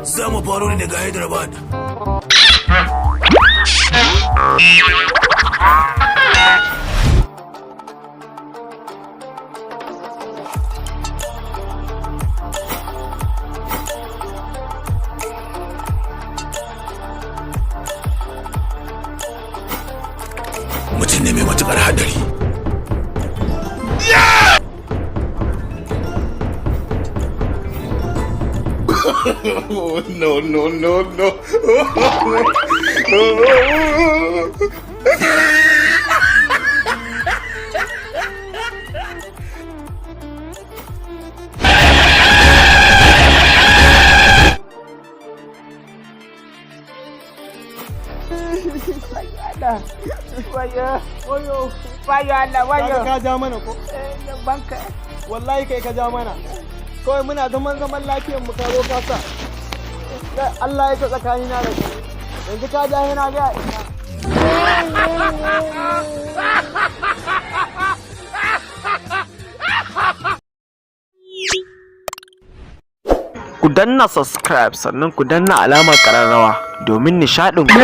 Za mu faro ne daga Hyderabad. Mutum ne mai matukar hadari. No, no, no, no. Wayo, wayo, wayo Allah, wayo. Kaga ka ja mana ko? Banka. Wallahi kai ka ja mana. Kawai muna zaman zaman lafiyar mu ka zo ka sa. Kai, Allah ya ta tsakanina da kai. Yanzu ka ja yana ga ina. Ku danna subscribe, sannan ku danna alamar ƙararrawa domin nishaɗin ku.